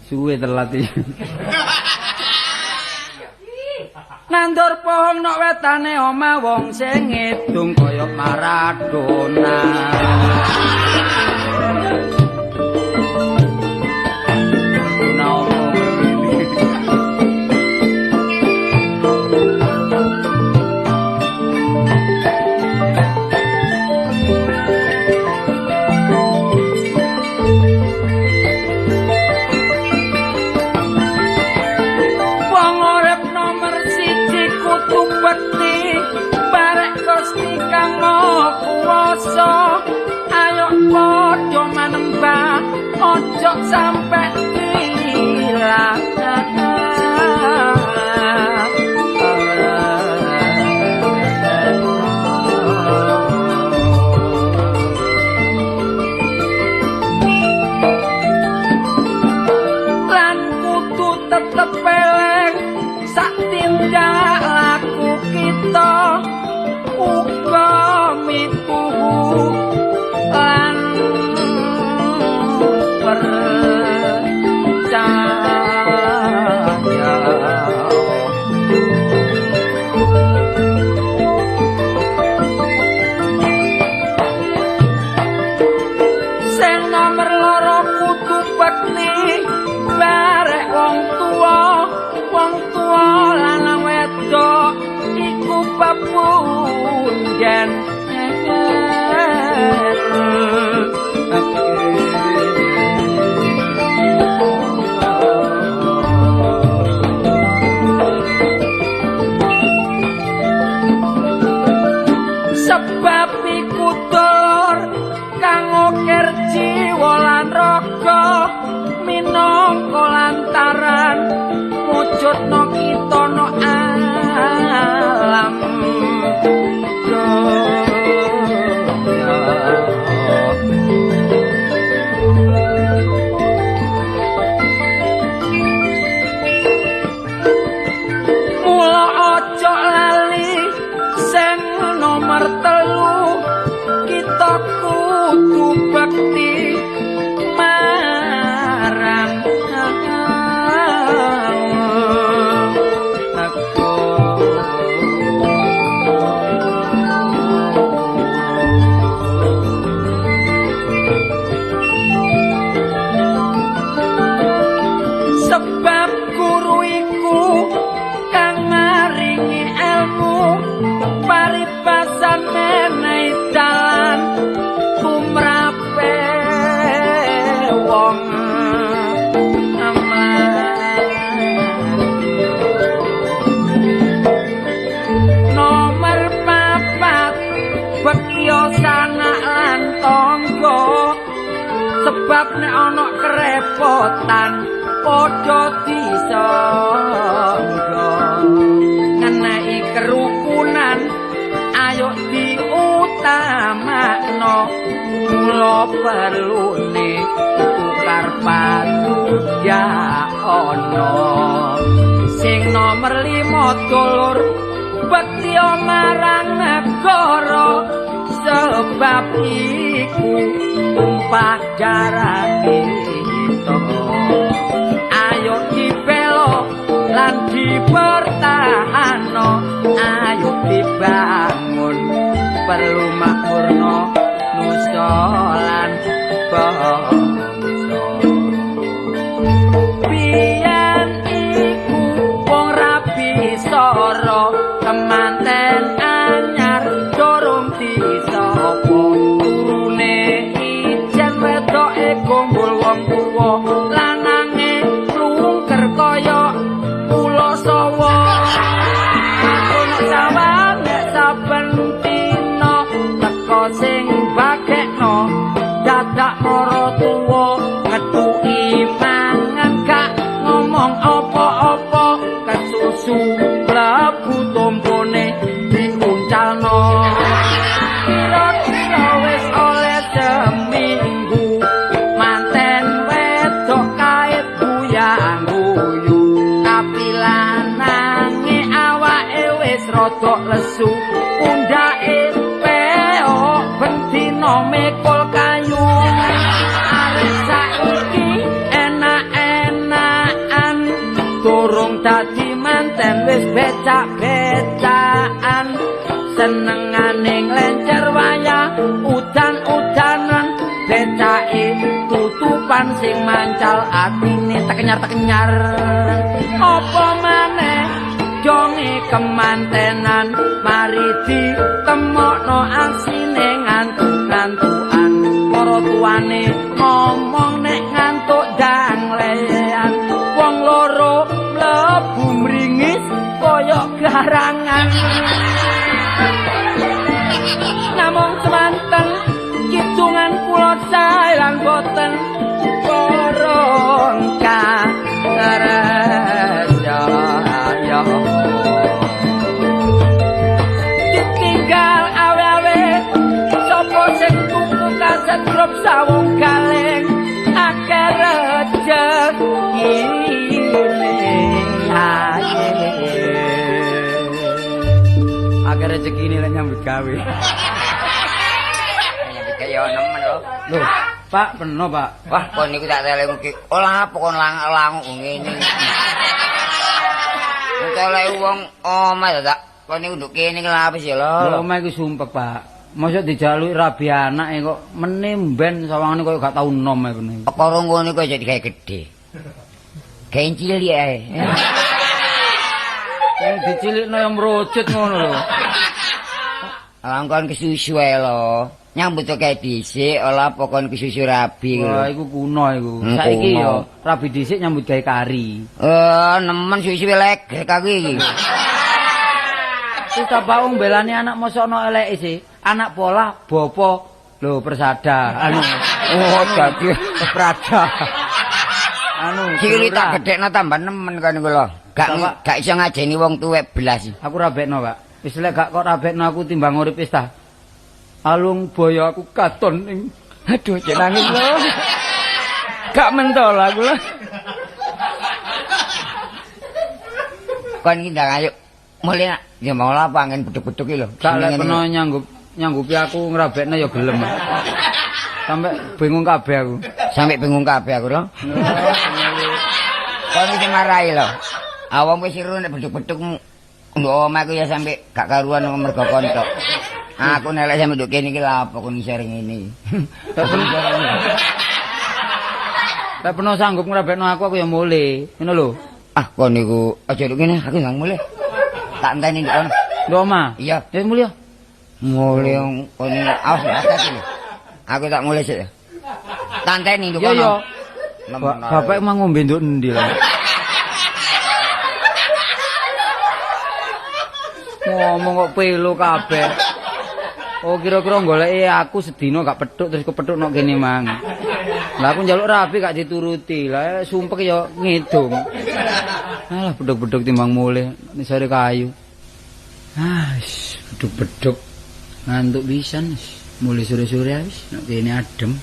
Suwe telat iki. Nandur pohon nok wetane omah wong sing ngedung kaya Maradona. Ayo padha manembah, ojo sampe ilang. Lan kudu tetep eleng sak tindak laku kita uga mituhu lan percaya. Sing nomer loro kudu bekti barek wong tuwa, wong tuwa lanang wedok iku pepunden. Sebab iku dulur kang okir jiwa lan raga minangka lantaran mujudna kita no alam dunya. Mula aja lali sing nomor telu, kita kudu bekti marang sebab guru iku kang maringi ilmu paribasan menehi dalan tumrape wong nomor papat bekya sanak lan tangga sebab nek ana kerepotan padha disangga ngeneki kerukunan ayo diutamakno mula perlune tukar padu ya ana. Sing nomor 5 dulur bekti marang negara sebab iku tumpah darah kita. Ayo dibela lan dipertahanno, ayo dibangun perlu makmurno nusa lan bangsa. Biyen iku wong rabi soro kemanten anyar durung disapa turune ijen wedoke gombol wong tuwa lanange klungker kaya ula sawa. Aku sawang nek saben dina teko sing bagekno dadak mara tuwa ngetuki mangan gak ngomong apa-apa kesusu mlebu tompone diuncalno. Kira-kira wis oleh seminggu manten wedok kait guyang-guyu tapi lanange awake wis rada lesu pundhake peok ben dina mikul kayu. Arek saiki enak-enakan durung dadi manten wis becak-becakan senengane nglencer wayah udan-udanan becake tutupan sing mancal atine tekenyar-tekenyar. Apa maneh jonge kemantenan mari ditemokno asine ngantuk-ngantukan para tuane ngomong nek ngantuk ndang lean wong loro mlebu mringis kaya garangan. Namung semanten kidungan kula sae lan boten koron karesya. Ditinggal awe-awe sapa sing tuku kaset grup sawung kaleng akeh rejekine. Akeh rejekine lek nyambut gawe. Nyambut gawe yo nemen lho. Lho, Pak, peno, Pak. Wah, kon niku tak telemu ki. Olah apa kon lang-languk ngene. Telek wong omah ta, tak. Kon niku nduk kene iki lha apa sih lho? Lho, omah iku sumpek, Pak. Mosok dijaluki rabi anake kok mene mben sawangane koyo gak tau nom ae kene. Perkara ngono iku aja digawe gedhe. Gawe cilik ae. Sing dicilikno ya mrujut ngono lho. Langkon kesusu ae lho. Nyambut gawe dhisik, ora apa kon kesusu rabi lho. Wah, iku kuno iku. Saiki yo rabi dhisik nyambut gawe kari. Nemen susu leger aku iki. Wis ta Pak belani anak mosok ana eleke sih. Anak polah bapa lho persada. Anu. Oh, dadi Prada. Anu, cilik tak gedhekno tambah nemen kan iku lho. Gak iso ngajeni wong tuwek belas. Aku rabekno, Pak. Wis lek gak kok rabekno aku timbang urip wis ta. Alung boyo aku katon ning. Aduh, cek nangis lho. Gak mentol aku lho. Kon iki ndang ayo mulih nak. Ya mau lah angin beduk-beduk iki lho. Gak lek peno nyanggupi aku ngrabekno ya gelem. Sampai bingung kabeh aku. Sampai bingung kabeh aku lho. Kon iki marahi lho. Awam wis seru nek beduk-beduk nduk omahku ya sampe gak karuan mergo kon tok. Aku nek sampe nduk kene iki lha apa kon isor ngene. Lek peno sanggup ngrabekno aku ya mulih. Ngono lho. Ah kon niku aja nduk kene, aku ndang mulih. Tak enteni nduk kono. Nduk omah? Iya. Ya mulih. Mulih kon awas hati-hati lho. Aku tak mulih sik. Tak enteni nduk kono. Iya iya. Bapak emang ngombe nduk endi lho? Ngomong kok pelo kabeh. Oh kira-kira goleki aku sedina gak petuk terus kepethuk nok kene mang. Lah aku njaluk rabi gak dituruti. Lah sumpek ya ngidung. Alah beduk-beduk timbang mulih nisore kayu. Ah, beduk-beduk ngantuk pisan. Mulih sore-sore wis nok kene adem.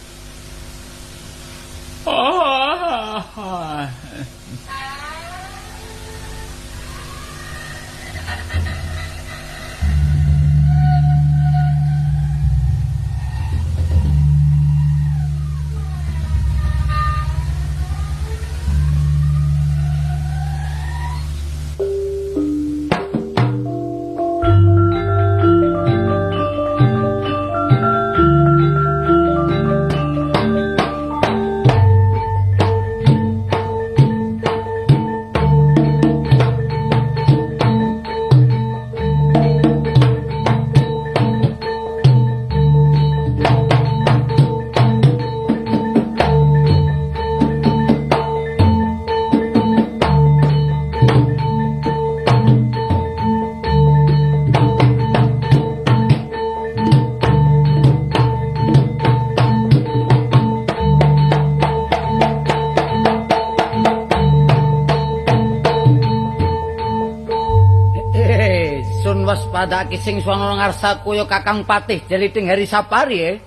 Sun waspadake sing swanana ngarsa kaya Kakang Patih Jeliting Heri Sapari e.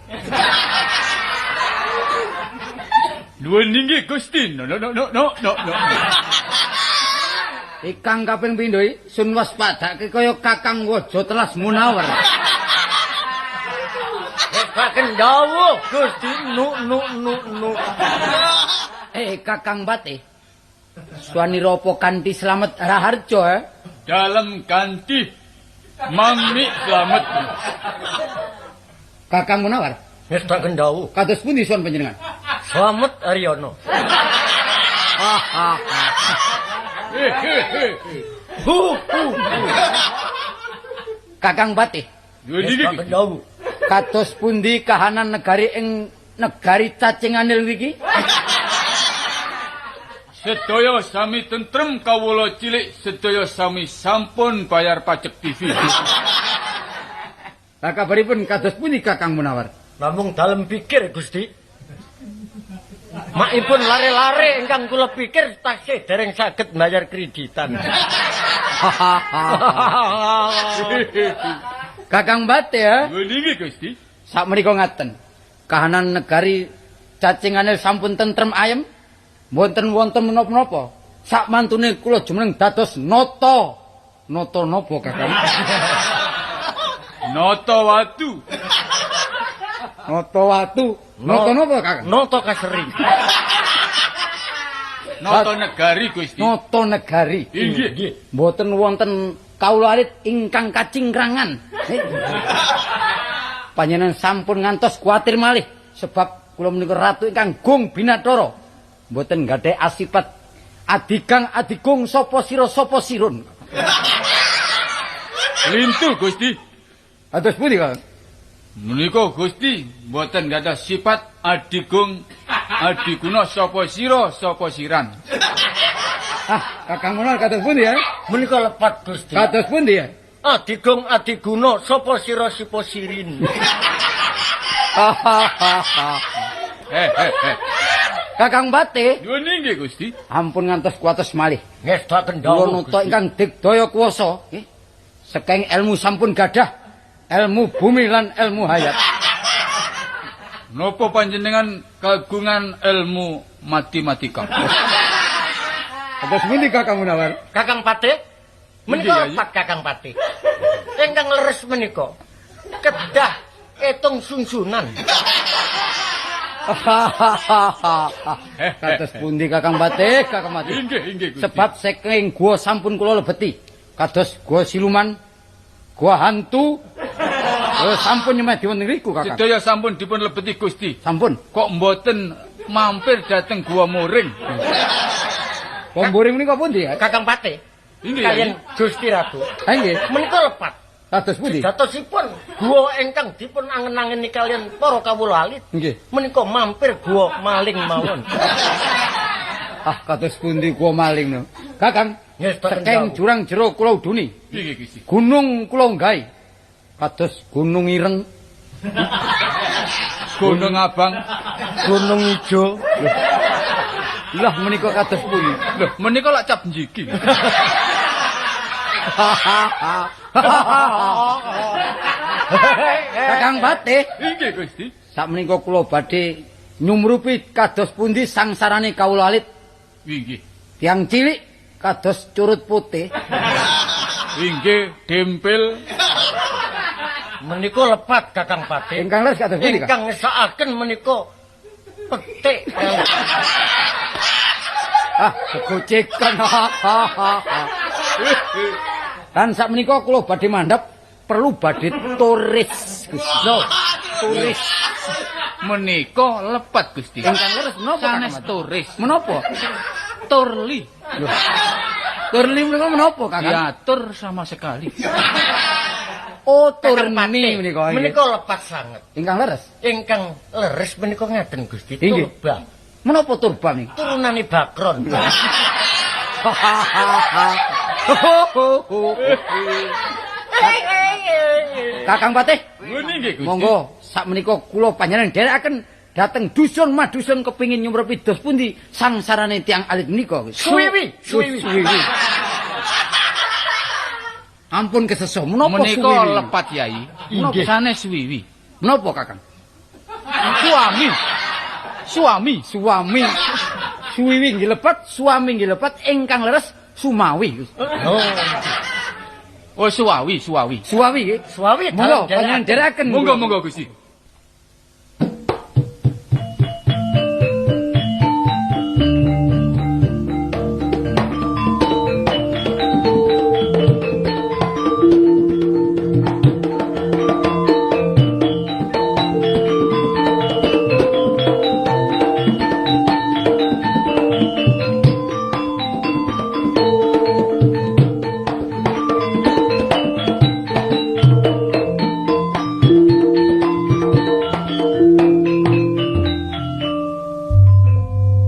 Nuwun inggih Gusti. No no no no no no. Ikang kaping pindho sun waspadake kaya Kakang Waja Telas Munawar. Ngestoaken dawuh Gusti nu nu nu nu. Kakang Patih. Swanira apa kanthi slamet raharja eh? Dalem kanthi mami slamet. Kakang Munawar. Ngestoaken dawuh. Kados pundi suwan panjenengan? Slamet Aryono. Kakang Patih. Ngestoaken dawuh. Kados pundi kahanan negari ing negari cacinganil ngriki? Sedaya sami tentrem kawula cilik, sedaya sami sampun bayar pajak TV. Lah kabaripun kados pundi Kakang Munawar? Namung dalem pikir Gusti. Makipun lare-lare ingkang kula pikir tasih dereng saged mbayar kreditan. Kakang Patih ya. Nggih Gusti. Sakmenika ngaten. Kahanan negari cacingane sampun tentrem ayem. Mboten wonten menapa-menapa. Sak mantune kula jumeneng dados nata. Nata napa Kakang? Nata watu. Nata watu. Nata napa Kakang? Nata kaseri. Nata negari Gusti. Nata negari. Inggih. Mboten wonten kawula alit ingkang kacingkrangan. Panjenengan sampun ngantos kuwatir malih sebab kula menika ratu ingkang gung binathara. Mboten gadhahi asipat adigang adigung sapa sira sapa sirun. Lintu Gusti. Atus pundi Kang? Menika Gusti mboten gadah sifat adigung adiguna sapa sira sapa siran. Ah, Kakang Munawar kados pundi ya? Menika lepat Gusti. Kados pundi ya? Adigung adiguna sapa sira sapa sirin. Kakang Patih. Nyuwun inggih Gusti. Ampun ngantos kuwatos malih. Ngestoaken Kula dawuh nata ingkang digdaya kuwasa, nggih. Saking ilmu sampun gadah, ilmu bumi lan ilmu hayat. Napa panjenengan kagungan ilmu matematika? Kados pundi Kakang Munawar? Kakang Patih? Menika lepat Kakang Patih. Ingkang leres menika kedah etung sungsunan. Kados pundi Kakang Patih, Kakang Patih? Inggih, inggih Gusti. Sebab saking gua sampun kula lebeti. Kados gua siluman, gua hantu. Sampun nyemedi wonten ngriku Kakang. Sedaya sampun dipun lebeti Gusti. Sampun. Kok mboten mampir dhateng gua muring? Gua muring menika pundi ya? Kakang Patih. Inggih. Kaliyan Gusti Ratu. Ha nggih. Menika lepat. Kados pundi? Datosipun gua ingkang dipun angen-angeni kaliyan para kawula alit. Nggih. Menika mampir gua maling mawon. Ah, kados pundi gua maling no? Kakang, saking jurang jero kula uduni. Nggih, Gusti. Gunung kula nggahi. Kados Gunung Ireng, Gunung Abang, Gunung Ijo. Lah menika kados pundi? Lho, menika lak cap njiki. Kakang Patih. Inggih, Gusti. Sakmenika kula badhe nyumrupi kados pundi sangsarane kawula alit. Inggih. Tiyang cilik kados curut putih. Inggih, dempel. Menika lepat Kakang Patih. Ingkang leres kados pundi, Kang? Ingkang ngesakaken menika petik. Ah, gegojekan. Lan sakmenika kula badhe mandhap perlu badhe turis, Gusti. Lho, turis. Menika lepat, Gusti. Ingkang leres menapa? Sanes turis. Menapa? Turli. Lho. Turli menika menapa, Kakang? Diatur sama sekali. Oh, turni menika. Menika lepat sanget. Ingkang leres? Ingkang leres menika ngaten, Gusti. Turba. Menapa turba menika? Turunane Bakron. Kakang Patih. Nggih, Gusti. Monggo sakmenika kula panjenengan dherekaken dhateng dusun madusun kepingin nyumrepi dos pundi sangsarane tiyang alit menika. Suwiwi, suwiwi. Suwiwi. Ampun keseso. Menapa Menika suwiwi? lepat Yai. Inggih. Sanes suwiwi. Menapa Kakang? Suami. Suami. Suami. Suwiwi nggih lepat, suami nggih lepat, ingkang leres sumawi. Oh. Oh, suwawi, suwawi. Suwawi nggih. Suwawi Monggo panjenengan dherekaken. Monggo monggo Gusti.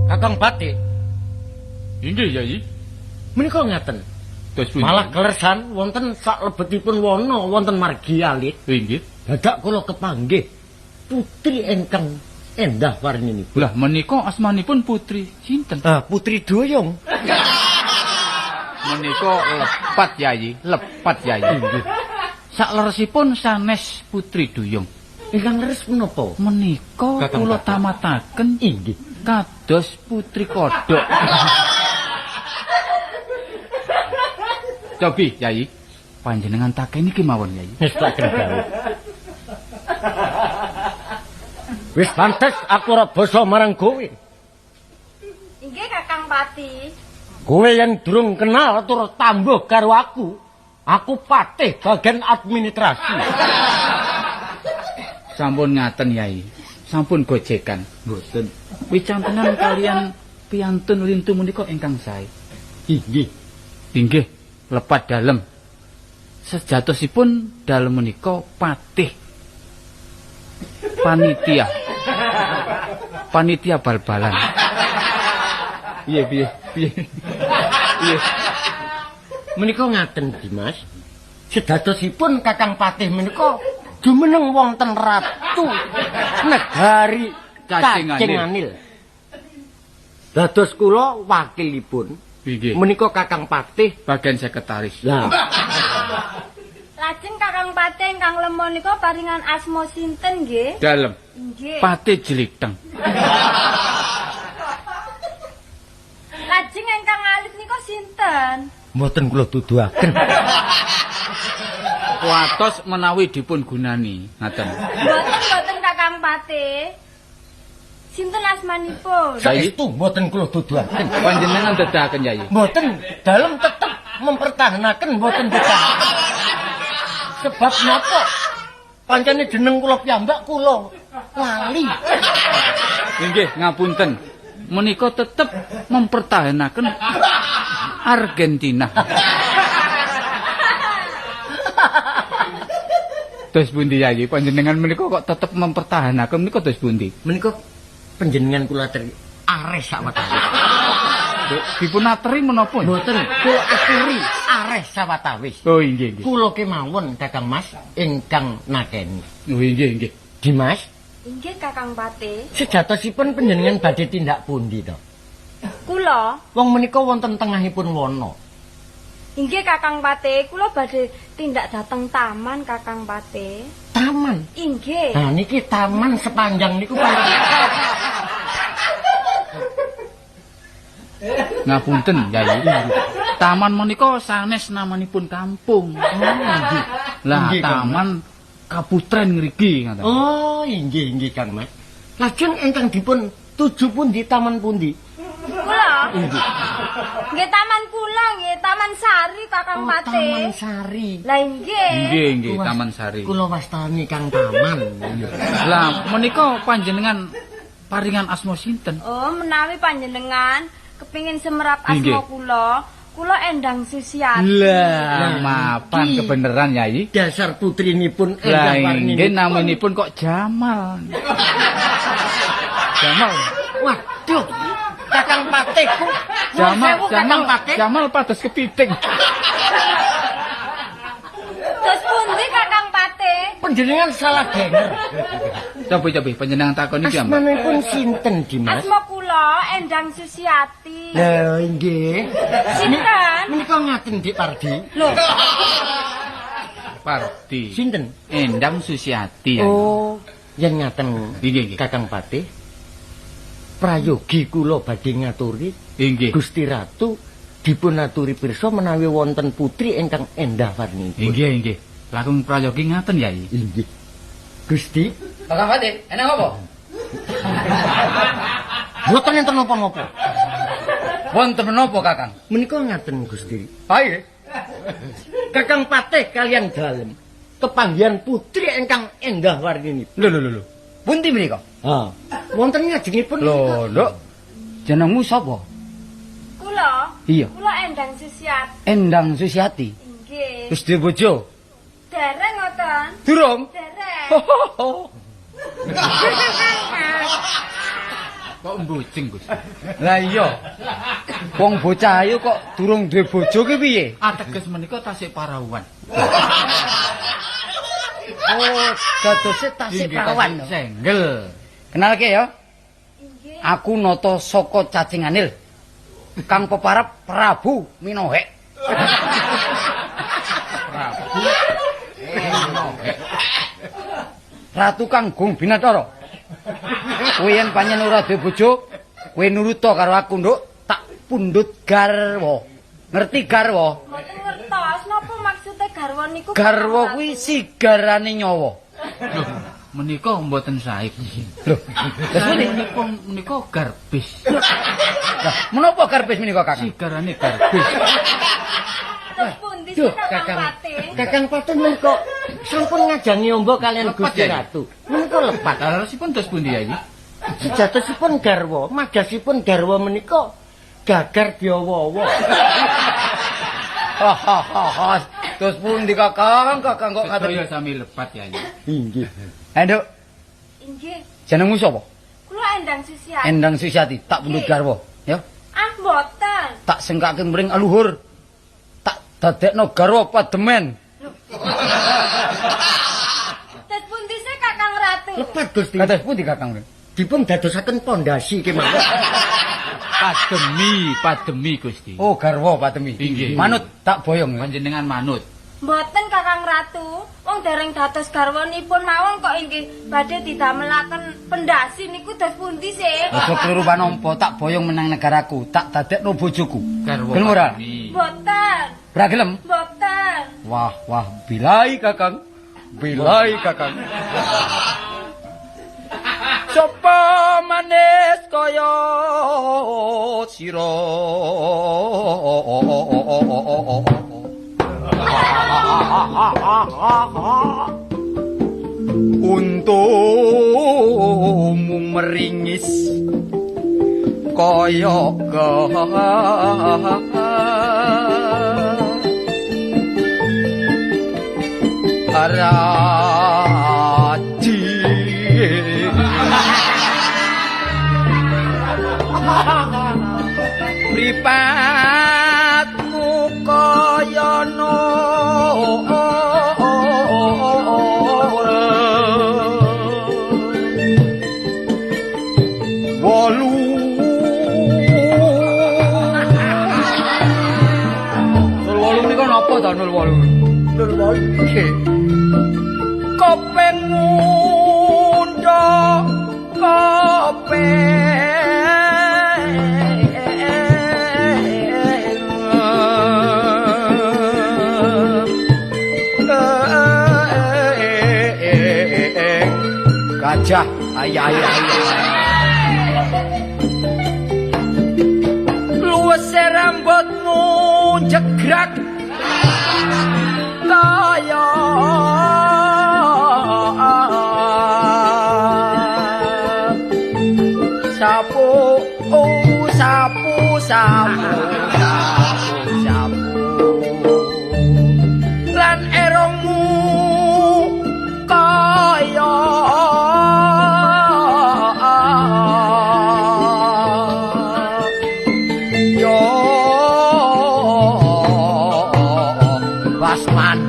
Kakang Patih, Inggih Yai. menika ngaten. Terus pundi? Malah kelersan wonten saklebetipun wana wonten margi alit. Inggih. Dadak kula kepanggih putri ingkang endah warninipun. Lah menika asmanipun putri sinten? Ah, Putri Doyong. Menika lepat Yai, lepat Yai. Inggih. Sakleresipun sanes putri Duyung. Ingkang leres menapa? Menika Kakang kula Patih. tamataken Inggih. kados putri kodhok. Cobi Yai, panjenengan takeni kemawon Yai. Nestaken dawuh. Wis pantes aku ora basa marang kowe. Inggih Kakang Pati. Kowe yen durung kenal tur tambuh karo aku. Aku patih bagian administrasi. Sampun ngaten Yai. Sampun gojekan. Mboten. Wicantenan kalian piantun lintu menika ingkang sae. Inggih. Inggih, lepat dalem. Sejatosipun dalem menika patih panitia. Panitia bal-balan. Piye piye piye. Piye. Menika ngaten Dimas. Sedadosipun Kakang Patih menika jumeneng wonten ratu negari Cacinganil. Cacinganil. Dados kula wakilipun Inggih. menika Kakang Patih. Bagian sekretaris. Lah, Lajeng Kakang Patih ingkang lemo nika paringan asma sinten nggih? Dalem. Inggih. Patih Jeliteng. Lajeng ingkang alit nika sinten? mboten kula duduhaken. Kuatos menawi dipun gunani, ngaten. Mboten mboten Kakang Patih. Sinten asmanipun? Saestu mboten kula duduhaken. Panjenengan dedaken Yai. Mboten, dalem tetep mempertahankan mboten dedahaken. Sebab napa? Pancene jeneng kula piyambak kula lali. Inggih, ngapunten. Menika tetep mempertahankan Argentina. Terus pundi Yai, panjenengan menika kok tetep mempertahankan menika terus pundi? Menika panjenengan kula aturi areh sawetawis. Dipun ateri menapa? Mboten, kula aturi areh sawetawis. Oh inggih nggih. Kula kemawon Kakang Mas ingkang nakeni. Oh inggih nggih. Dimas, Inggih Kakang Patih. sejatosipun panjenengan badhe tindak pundi to? Kula, Wong menika wonten tengahipun wana. inggih Kakang Patih, kula badhe tindak dateng taman Kakang Patih. Taman. Inggih. Nah niki taman sepanjang niku paling Ngapunten Yai. Taman menika sanes namanipun kampung. nggih. Lah Inggih, Kang. taman Kaputren ngriki ngaten. Oh, inggih inggih Kang Mas. Lajeng ingkang dipun tuju pundi taman pundi? Kula. Inggih. Nggih taman kula nggih, Taman Sari Kakang Oh, Patih. Taman Sari. Lah inggih. Nggih nggih Taman Sari. Kula wastani Kang Taman. Lah menika panjenengan paringan asma sinten? Oh, menawi panjenengan kepingin semerap asma Inggih. kula, kula Endang Susiati. Lah mapan iki. kebeneran Yai. Dasar putrinipun Lah Endang nggih Warninipun. namanipun kok Jamal. Jamal. Waduh. Kakang Patihku. Jamal, Sewu, Jamal, Kakang Patih. Jamal pados kepiting. Terus pundi Kakang Patih? Panjenengan salah denger. Coba coba panjenengan takoni ki Mbak. Asmanipun sinten, Dimas? Asma kula Endang Susiati. Lha inggih. Sinten? Menika ngaten Dik Pardi. Lho. Parti. Sinten? Endang Susiati. Oh, yen ngaten Inggih, nggih. Kakang Patih. Prayogi kula badhe ngaturi Inggih. Gusti Ratu dipun aturi pirsa menawi wonten putri ingkang endah warnipun. Inggih, inggih. Langkung prayogi ngaten, Yai. Inggih. Gusti, Kakang Patih, enak apa? Mboten enten napa-napa. Wonten menapa, Kakang? Menika ngaten Gusti. Ayo. Kakang Patih kalian dalem kepanggihan putri ingkang endah warninipun. Lho lho lho lho. Pundi menika? Ha. Wonten ngajengipun Lho, Nduk. Jenengmu sapa? Kula? Iya. Kula Endang Susiati. Endang Susiati. Inggih. Wis duwe bojo? Dereng ngoten. Durung. Dereng. Kok mboceng, Gus? Lah iya. Wong bocah ayu kok durung duwe bojo ki piye? Ateges menika tasik parawan. Oh, dadose tasik parawan. Senggel. Kenalke ya. Inggih. Aku nata saka cacing anil. Kang peparap Prabu Minohek. Prabu Minohek. Ratu Kang Gung Binatara. Kowe yen pancen ora duwe bojo, kowe nuruta karo aku, Nduk, tak pundhut garwa. Ngerti garwa? Mboten ngertos napa maksude garwa niku? Garwa kuwi sigarane nyawa. Lho, menika mboten sae. Lho, terus menika menika garbis. Lah, menapa garbis menika, Kakang? Sigarane garbis. Terus pundi sih Duh, Kakang Kakang. Patih? Kakang Patih menika sampun ngajangi ombo kalian Lepat, Gusti Yai. Ratu. Menika lepat. Leresipun terus pundi, Yai? Sejatosipun garwa, magasipun garwa menika gagar diawa-awa. Hahaha. Terus pundi Kakang? Kakang kok ngaten. Sedaya sami lepat, Yai. Inggih. Eh, Nduk, Inggih. jenengmu sapa? Kula Endang Susiati. Endang Susiati, tak pundhut garwa, ya. Ah, mboten. Tak sengkake mring aluhur. Tak dadekno garwa pademen. Terus pundi sih Kakang Ratu? Lepat Gusti. Kados pundi Kakang? Dipun dadosaken pondasi kemawon. Pademi, pademi Gusti. Oh, garwa pademi. Inggih. Manut tak boyong. Panjenengan manut. Mboten Kakang Ratu, wong dereng dados garwanipun mawon kok inggih badhe didamelaken pendasi niku dos pundi sih? Aja kleru panampa, tak boyong menang negaraku, tak dadekno bojoku. Garwa Gelem ora? pademi. Mboten. Ora gelem? Mboten. Wah, wah, bilai Kakang. Bilai Kakang. Sopo manis kaya sira. Untumu meringis kaya Raji. Mripatmu kaya nur wolu. Nol wolu menika napa ta nol wolu? Nol wolu. Nggih. Kopeng mundha kopeng. Gajah ayah ayah ayah. Luwese rambutmu jegrak kaya sapu, oh sapu, sapu, sapu, sapu. Lan erongmu kaya yo Basman.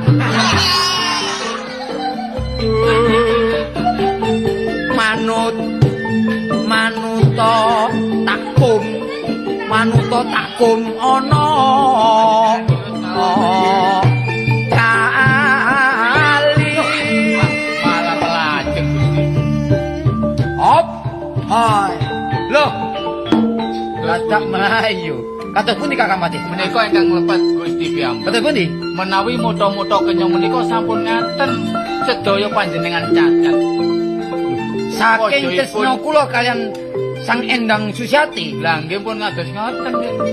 Manut manuta takum, manuta takum ana Ayo. Kados pundi Kakang Patih? Menika ingkang mlebet Gusti piyambak. Kados pundi? Menawi mutha-mutha kenya menika sampun ngaten sedaya panjenengan cacat. Saking tresna kula kalian Sang Endang Susiati. Lah nggih pun ngados ngoten.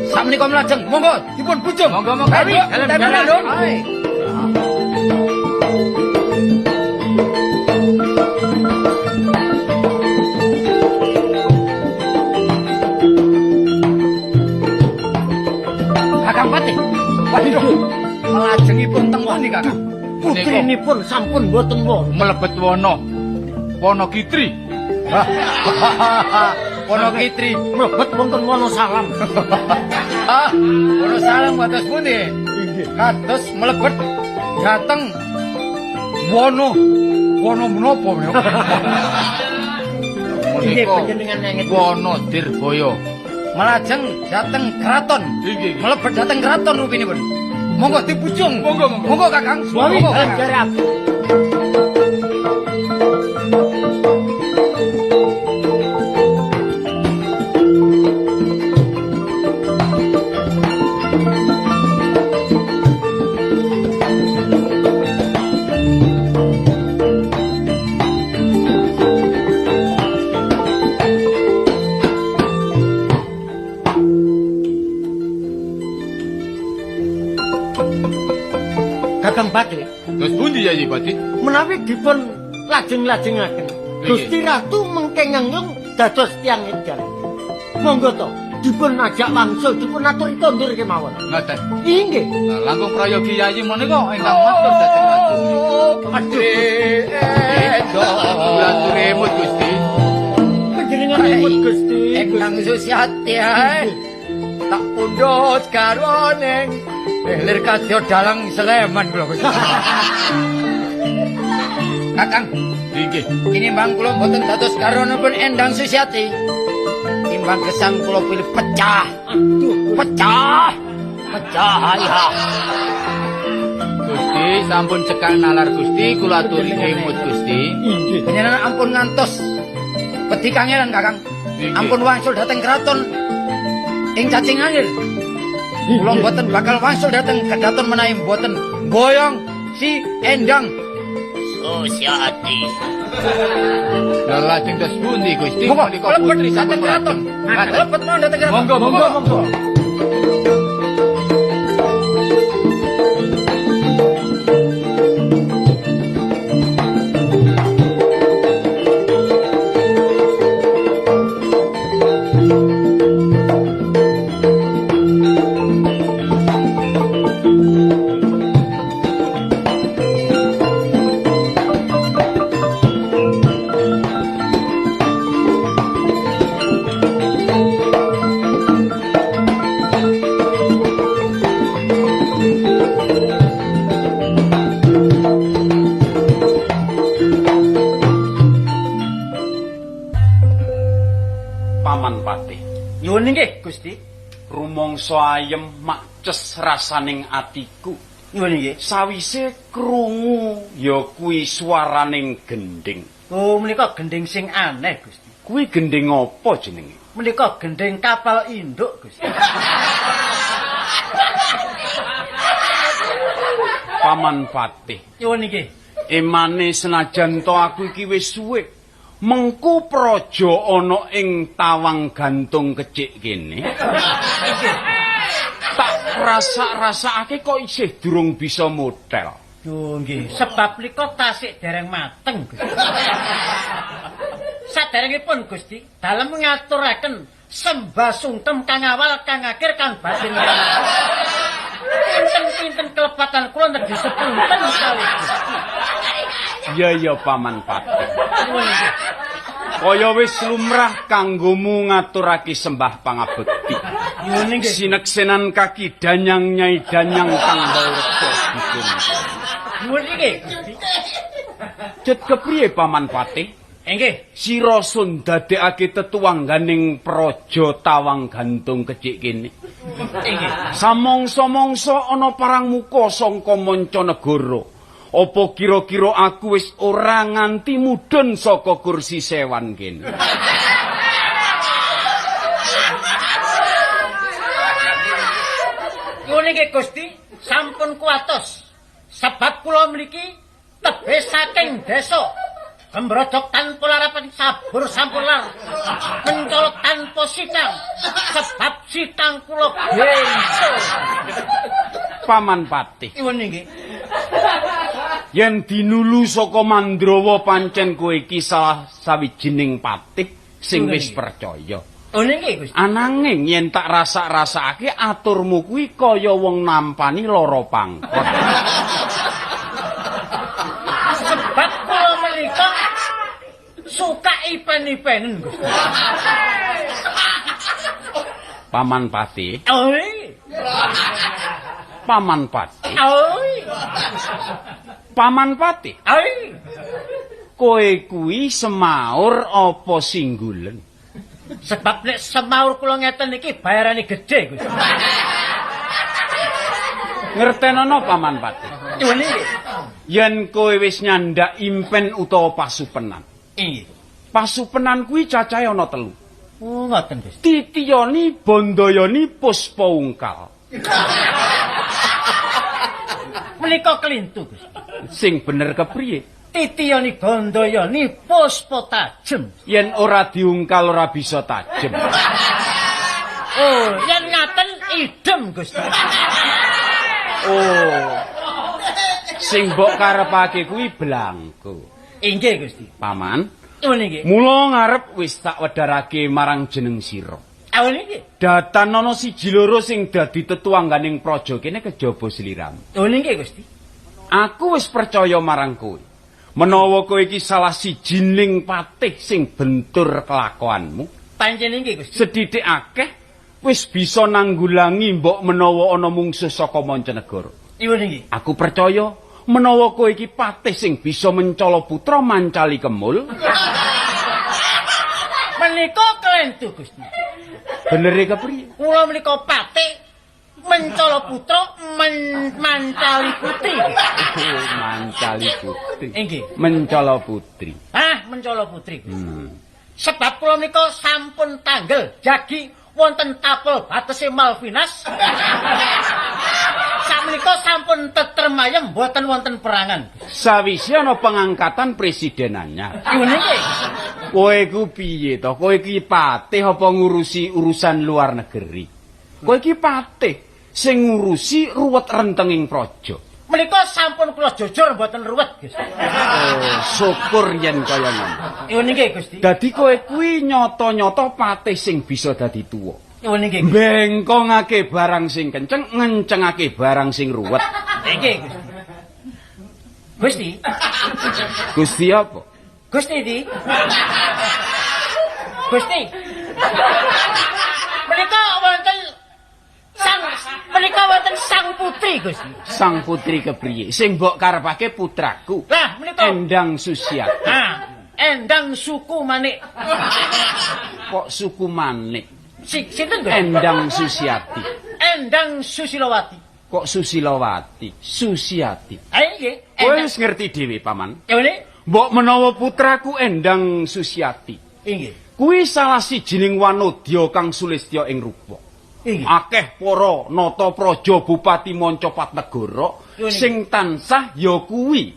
Sakmenika mlajeng, monggo dipun bujung. Monggo monggo. Dalem dalem. Kakang Patih. Waduh. Melajengipun teng pundi Kakang? Putrinipun sampun boten wonten. Mlebet wana. Wana Kitri. Wana Kitri mlebet wonten wana salam. Ah, wana salam kados pundi? Kados mlebet dhateng wana wana menapa menika? Nggih panjenengan ngenget Wana Dirbaya. Melajeng dhateng kraton. Mlebet dhateng kraton rupinipun. Monggo dipujung. Monggo monggo. Monggo Kakang. Monggo Kakang. Kakang Patih. Terus pundi Yayi Patih? Menawi dipun lajeng-lajengaken, Gusti Ratu mengke ngengung dados tiyang edan. Monggo to dipun ajak wangsul, dipun aturi kondur kemawon. Ngoten. Inggih. Lah langkung prayogi Yayi menika ingkang matur dhateng ratu. Aduh. Kula aturi emut Gusti. Panjenengan emut Gusti. Ingkang Susiati ae. Tak pundhut garwane lir kadya dalang Sleman kula Gusti. Kakang, Inggih. Tinimbang kula mboten dados garwanipun Endang Susiati. Timbang gesang kula pilih pecah. Aduh, pecah. Pecah ya. Gusti sampun cekak nalar Gusti, kula aturi emut Gusti. Inggih. Panjenengan ampun ngantos wedi kangelan Kakang. Ampun wangsul dhateng kraton ing cacing angin. Kula mboten bakal wangsul dhateng kedaton menawi mboten boyong si Endang Susiati. Lah lajeng dos pundi Gusti? Monggo Menika mlebet putri sampun dhateng kraton. Ngaten. Mlebet mawon dhateng kraton. Monggo monggo monggo. Paman Patih. Nyuwun inggih Gusti. Rumangsa ayem makces rasaning atiku. Nyuwun inggih. Sawise krungu ya kuwi swaraning gendhing. Oh, menika gendhing sing aneh Gusti. Kuwi gendhing apa jenenge? Menika gendhing kapal induk Gusti. Paman Patih. Nyuwun inggih. Emane senajan to aku iki wis suwe mengku praja ana ing tawang gantung kecik kene. Tak rasa-rasakake kok isih durung bisa model. Yo nggih, sebab nika tasik dereng mateng Gusti. Saderengipun Gusti, dalem ngaturaken sembah sungkem kang awal, kang akhir, kang batin. Pinten-pinten kelepatan kula nedhi sepunten kalih Gusti. Ya ya Paman Patih. Kaya wis lumrah kanggomu ngaturake sembah pangabekti. Nyuwun inggih. Sineksenan kaki danyang nyai danyang kang bawreksa dipun. Nyuwun inggih Gusti. Jet kepriye Paman Patih? Inggih. Sira sun dadekake tetuwangganing praja tawang gantung kecik kene. Inggih. Samangsa-mangsa ana parang muka sangka mancanegara. Apa kira-kira aku wis ora nganti mudhun saka kursi sewan kene? nggih Gusti, sampun kuwatos. Sebab kula mriki tebih saking desa. Gembrodok tanpa larapan sabur sampun lar. Mencolok tanpa sitang. Sebab sitang kula bengso. Paman Patih. Nyuwun nggih. Yen dinulu saka Mandrawa pancen kowe iki salah sawijining patih sing wis percaya. Oh nggih Gusti. Ananging yen tak rasa-rasakake aturmu kuwi kaya wong nampani lara pangkot. Sebab kula menika suka ipen-ipenen Gusti. Paman Patih. Oi. Paman Patih. Oi. Paman Patih. Oi. Kowe kuwi semaur apa singgulen? Sebab nek semaur kula ngeten iki bayarane gedhe Gusti. Ngertenono Paman Patih. Nyuwun nggih. Yen kowe wis nyandak impen utawa pasupenan. Inggih. Pasupenan kuwi cacahe ana 3. Oh, ngoten Gusti. Titiyoni, Bandayani, Puspa Ungkal. Menika kelintu Gusti. Sing bener kepriye? Titiyoni Bandayani Puspa tajem. Yen ora diungkal ora bisa tajem. Oh, yen ngaten idem Gusti. Oh. Sing mbok karepake kuwi blangko. Inggih Gusti. Paman. Nyuwun nggih. Mula ngarep wis tak wedharake marang jeneng sira. Awon nggih. Datan ana siji loro sing dadi tetuangganing praja kene kejaba sliramu. Nyuwun nggih Gusti. Aku wis percaya marang kowe. Menawa kowe iki salah sijining patih sing bentur kelakuanmu. Pancen nggih Gusti. Sethithik akeh wis bisa nanggulangi mbok menawa ana mungsuh saka mancanegara. Nyuwun nggih. Aku percaya menawa kowe iki patih sing bisa mencala putra mancali kemul. Menika kelentu Gusti. Benere kepriye? Kula menika patih mencala putra mancali putri. Oh, mancali putri. Inggih. Mencala putri. Ah, mencala putri. Sebab kula menika sampun tanggel jagi wonten tapel batese Malvinas. Sakmenika sampun tetrem ayem mboten wonten perangan. Sawise ana pengangkatan presiden anyar. Ngene iki. Kowe ku piye to? Kowe iki patih apa ngurusi urusan luar negeri? Kowe iki patih sing ngurusi ruwet rentenging praja. Menika sampun kula jujur mboten ruwet, Gusti. Oh, syukur yen kaya ngono. Nyuwun nggih, Gusti. Dadi kowe kuwi nyata-nyata patih sing bisa dadi tuwa. Nyuwun nggih. Bengkongake barang sing kenceng, ngencengake barang sing ruwet. Nggih, Gusti. Gusti. Gusti apa? Gusti di. Gusti. Menika wonten sang putri, Gusti. Sang putri kepriye? Sing mbok karepake putraku. Lah, menika Endang Susiati. Ah, Endang suku Manik. Kok suku Manik? Sinten, Gusti? Endang Susiati. Endang Susilawati. Kok Susilawati? Susiati. Ha nggih. Kowe wis ngerti dhewe, Paman. Ya ngene. Mbok menawa putraku Endang Susiati. Inggih. Kuwi salah sijining wanodya kang sulistya ing rupa. Inggih. Akeh para nata praja bupati manca patnegara sing tansah ya kuwi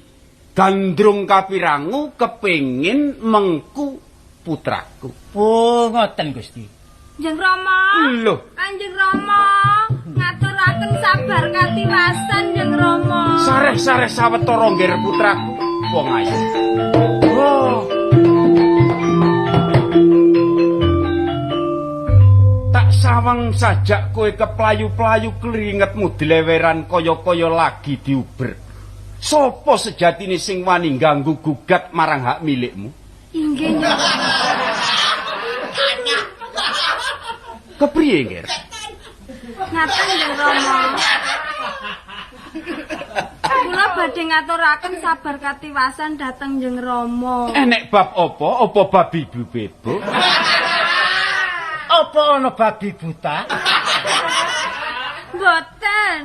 gandrung kapirangu kepengin mengku putraku. Oh, ngoten Gusti. Kanjeng Rama. Lho, Kanjeng Rama ngaturaken sabar katiwasan Kanjeng Rama. Sareh-sareh sawetara ngger putraku wong ayu. Oh. Tak sawang sajak kowe keplayu-playu klingetmu dileweran kaya-kaya lagi diuber. Sopo sejatine sing wani ganggu gugat marang hak milikmu? Inggih. Kepriye, Nger? Ngaten Kanjeng Rama. Kula badhe ngaturaken sabar katiwasan dhateng Kanjeng Rama. Enek bab apa? Apa babi bebo? Apa ana babi buta? Mboten.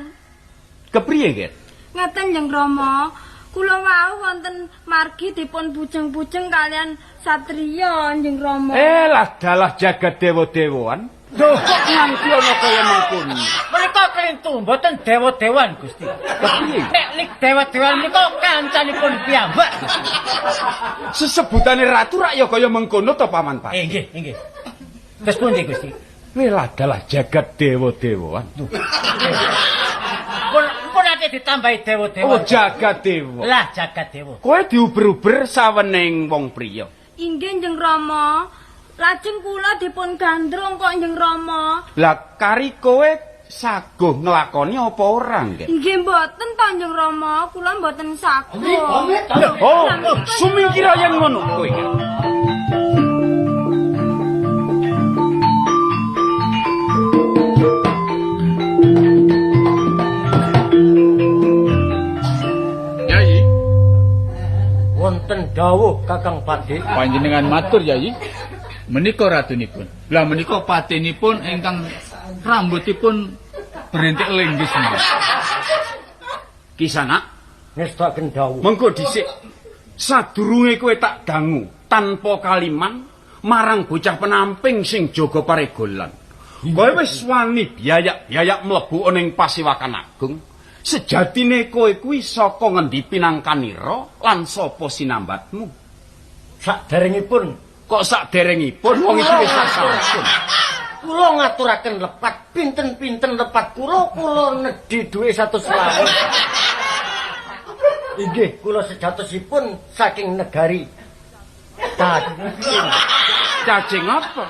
Kepriye, Nger? Ngaten Kanjeng Rama, kula wau wonten margi dipun bujeng-bujeng kalian satriya Kanjeng Rama. Eh lah dalah jagat dewa-dewan. Duh, kok nganti ana kaya mangkono. Menika kelintu mboten dewa-dewan Gusti. Kepiye? Nek lik dewa-dewan menika kancanipun piyambak. Sesebutane ratu rak ya kaya mengkono to Paman Patih. Nggih, nggih. Terus pundi Gusti? Weladalah jagat dewa-dewan. Pun ate ditambahi dewa-dewa. Oh, jagat dewa. Lah jagat dewa. Kowe diuber-uber sawening wong priya. Inggih Njeng Rama. Lajeng kula dipun gandrung kok Njeng Rama. Lah kari kowe saguh nglakoni apa ora nggih? Nggih mboten to Njeng Rama, kula mboten saguh. Oh, sumingkira yen ngono kowe iki. Yai, Wonten dawuh Kakang Patih. panjenengan matur Yai. Menika ratunipun. Lah menika patinipun ingkang rambutipun berintik lenggis menika. Kisana, Ngestakaken dawuh. mengko dhisik. Sadurunge kowe tak dangu tanpa kaliman marang bocah penamping sing jaga paregolan. Kowe wis wani biayak-biayak mlebu ning Pasiwakan Agung. Sejatine kowe kuwi saka ngendi pinangkanira lan sapa sinambatmu? Saderengipun Kok saderengipun wong iki wis sampun. kula ngaturaken lepat pinten-pinten lepat kula kula nedhi dhuwit 100. Inggih kula sejatosipun saking negari Cacing. Cacing apa?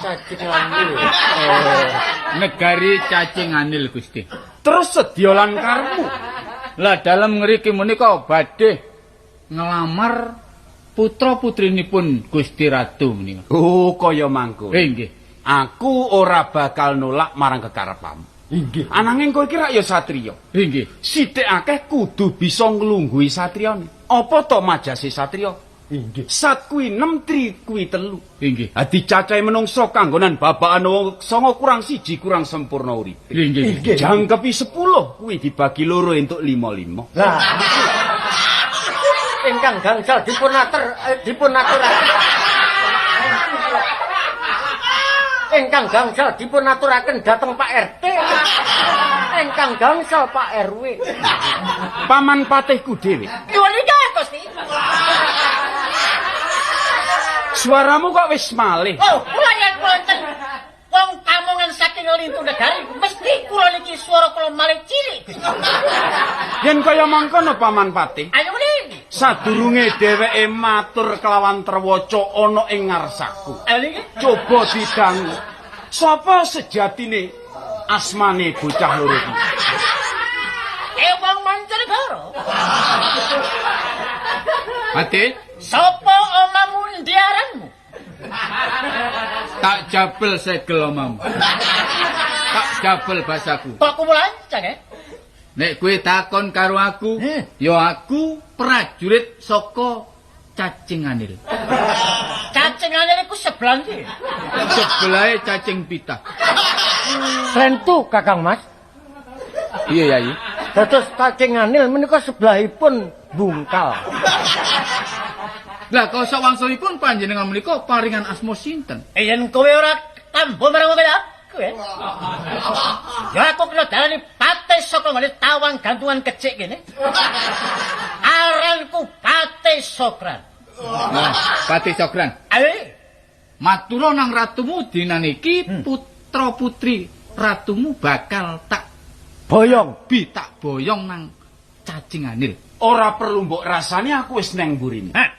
Cacing anil. Negari cacing anil Gusti. Terus sedya lan karepmu. Lah dalem ngriki menika badhe nglamar putra putrinipun Gusti Ratu menika. Oh, kaya mangkono. Nggih. Aku ora bakal nolak marang kekarepmu. Inggih. Ananging kowe iki rak ya satriya. Nggih. Sithik akeh kudu bisa nglungguhi satriyane. Apa to majase satriya? Inggih. Sat kuwi 6, tri kuwi 3. Nggih. Adi cacahe menungsa kanggonan babakan wong 9 kurang 1 kurang sempurna uripe. Nggih. Nggih. Jangkepi 10 kuwi dibagi loro entuk 5 5. Lah ingkang gangsal dipun atur dipun aturaken. Ingkang gangsal dipun aturaken dhateng Pak RT. Ingkang gangsal Pak RW. Paman patihku dhewe. Nyuwun ingkang Gusti. Suaramu kok wis malih. Oh, kula yen wonten wong kamongan saking lintu negari mesti kula niki swara kula malih cilik Gusti. Yen kaya mangkono Paman Patih, Ayo mriki. sadurunge dheweke matur kelawan terwaca ana ing ngarsaku. Ayo niki. Coba didangu. Sapa sejatine asmane bocah loro iki? Wong mancanegara. Patih, Sapa omamu endi aranmu? tak jabel segel omamu. Tak jabel basaku. Kok kumulancang eh? Nek kowe takon karo aku, ya aku prajurit saka cacing anil. Cacing anil iku sebelah ndi? Sebelahe cacing pita. Rentu Kakang Mas. Iya, Yai. Dados cacing anil menika sebelahipun bungkal. Lah kok sawangsulipun panjenengan menika paringan asma sinten? Yen kowe ora tambo marang kowe aku eh. Ya aku kena darani Patih saka nggone tawang gantungan kecik kene. Aranku Patih Sokran. Nah, Patih Sokran. Ayo. Matura nang ratumu dinan iki putra putri ratumu bakal tak Boyong. bi tak boyong nang cacing anil. Ora perlu mbok rasani aku wis neng mburimu. Hah?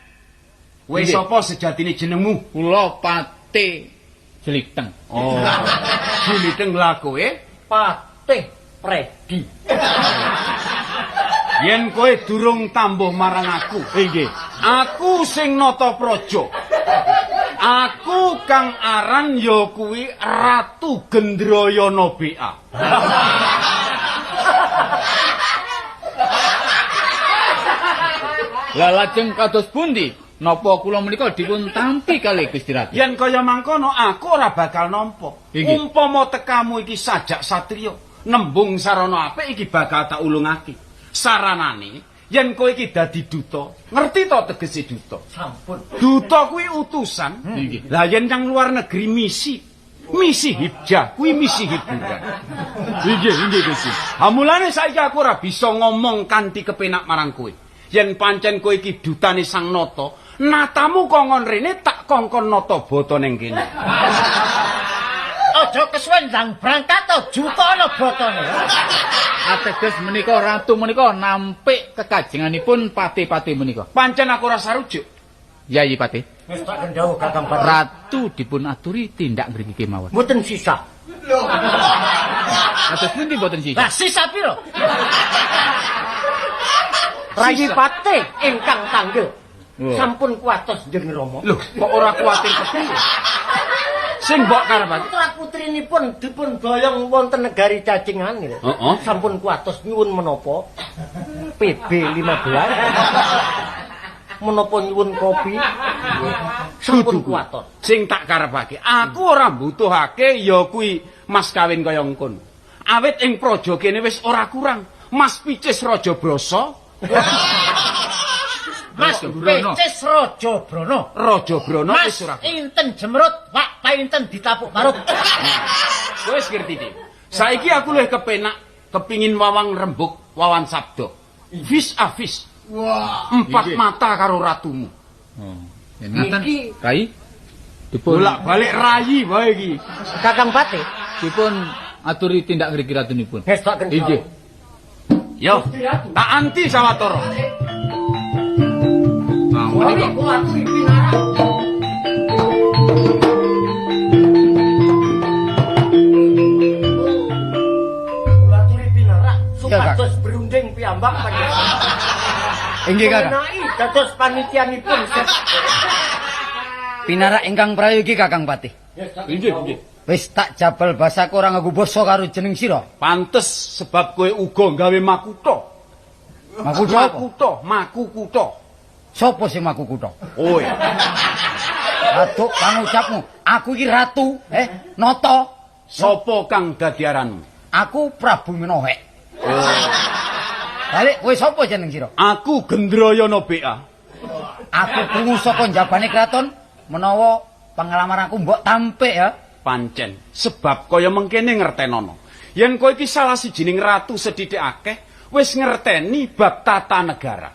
Kowe Nggih. sapa sejatine jenengmu? Kula Patih Jeliteng. Oh. Juliteng lah kowe. Patih Predi. Yen kowe durung tambuh marang aku, Nggih. aku sing nata praja. Aku kang aran ya kuwi Ratu Gendrayana BA. Lah lajeng kados pundi? Napa kula menika dipun tampi kalih Gusti Ratu? Yen kaya mangkono aku ora bakal nampa. Inggih. Umpama tekamu iki sajak satriya, nembung sarana apik iki bakal tak ulungake. Saranane yen kowe iki dadi duta, ngerti to tegese duta? Sampun. Duta kuwi utusan. Inggih. Lah yen nang luar negeri misi. Misi hibjah kuwi misi hiburan. Inggih, inggih Gusti. Ha mulane saiki aku ora bisa ngomong kanthi kepenak marang kowe. Yen pancen kowe iki dutane Sang Nata, natamu kongkon rene tak kongkon nata bata ning kene. Aja kesuwen ndang berangkat to jutono botone. Ateges menika ratu menika nampik kekajenganipun pati-pati menika. Pancen aku ora sarujuk. Yayi Patih, Wis tak kendhawuh Kakang Patih. Ratu dipun aturi tindak mriki kemawon. Mboten sisa. Kados pundi mboten sisa? Lah sisa piro? Rayi Patih ingkang tanggel. Sampun kuwatos jeneng Rama. Lho, kok ora kuwatir kepiye? Sing mbok karepake. Putra putrinipun dipun boyong wonten negari cacing angel. Heeh. Sampun kuwatos nyuwun menapa? PB 15. Menapa nyuwun kopi? Sampun kuwatos. Sing tak karepake, aku ora mbutuhake ya kuwi mas kawin kaya ngkono. Awit ing praja kene wis ora kurang. Mas Picis Raja Brasa, Mas Brono. Picis Raja Brana. Raja Brana Mas wis ora. inten jemrut, wak painten ditapuk parut. Kowe wis ngerti dhewe. Saiki aku luwih kepenak kepingin wawang rembug, wawan sabda. Vis a vis. Wah, empat Inggih. mata karo ratumu. Oh, yen ngaten Rai dipun Bolak-balik rayi wae iki. Kakang Patih, dipun aturi tindak ngriki ratunipun. wis tak kendhawuh. Inggih. Yo, tak anti sawetara. Nah, menika Kula aturi pinarak. Kula aturi pinarak supados berunding piyambak panjenengan. Inggih, Kakang. Mengenai dados panitianipun. Pinarak ingkang prayogi Kakang Patih. Inggih, inggih. Wis tak jabal basaku ora nganggo basa karo jeneng sira. Pantes sebab kowe uga gawe makutha. Makutha apa? Makutha, maku kutha. Sopo sing maku kutha? Kowe. Aduh, pangucapmu. Aku iki ratu, nata. Sopo kang dadi aranmu? Aku Prabu Menohek. Balik, kowe sapa jeneng sira? Aku Gendrayana BA. Aku krungu saka njabane kraton menawa pengalaman aku mbok tampik ya. Pancen sebab kaya mengkene ngertenono. Yen kowe iki salah sijining ratu sedhithik akeh wis ngerteni bab tata negara.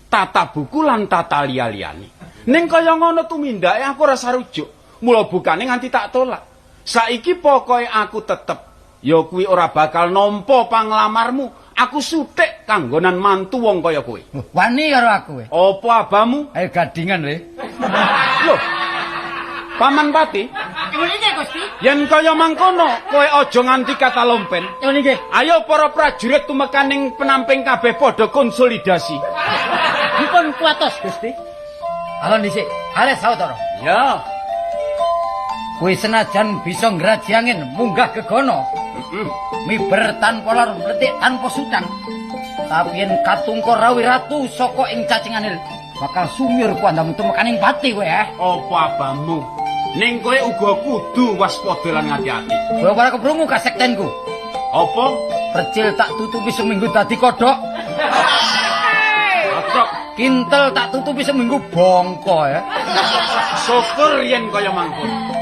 Tata buku lan tata liya-liyane. Ning kaya ngono tumindake aku ora sarujuk. Mula bukane nganti tak tolak. Saiki pokoke aku tetep ya kuwi ora bakal nampa panglamarmu. Aku sutik kanggonan mantu wong kaya kowe. Wani karo aku kowe. Apa abamu? Ayo gadingan le. Loh. Paman Pati, Nyuwun inggih Gusti. yen kaya mangkono kowe aja nganti katalompen. Nyuwun inggih. Ayo para prajurit tumekaning penamping kabeh padha konsolidasi. Dipun kuwatos Gusti. Alon dhisik. Ale sawetara. Ya. Kowe senajan bisa ngraji angin munggah gegono. Miber tanpa lar mletik tanpa sutang. Tapi yen katungka rawi ratu saka ing cacinganil bakal sumir kuandamu tumekaning pati kowe eh. Apa abamu? Ning kowe uga kudu waspada lan ngati-ati. Kowe ora keprungu kasektenku. Apa? Percil tak tutupi seminggu dadi kodhok. Kodhok. Kintel tak tutupi seminggu bongko ya. Syukur yen kaya mangkono.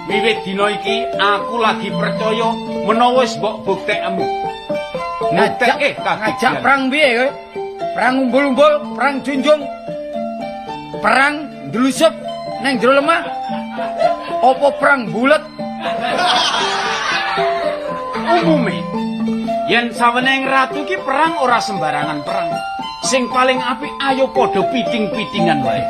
Wiwit dina iki aku lagi percaya menawa wis mbok buktekmu. Ngajak perang piye kowe? Perang umbul-umbul, perang junjung. Perang ndlusup nang jero lemah. Apa perang bulet? Umume yen saweneng ratu ki perang ora sembarangan perang. Sing paling apik ayo padha piting-pitingan wae.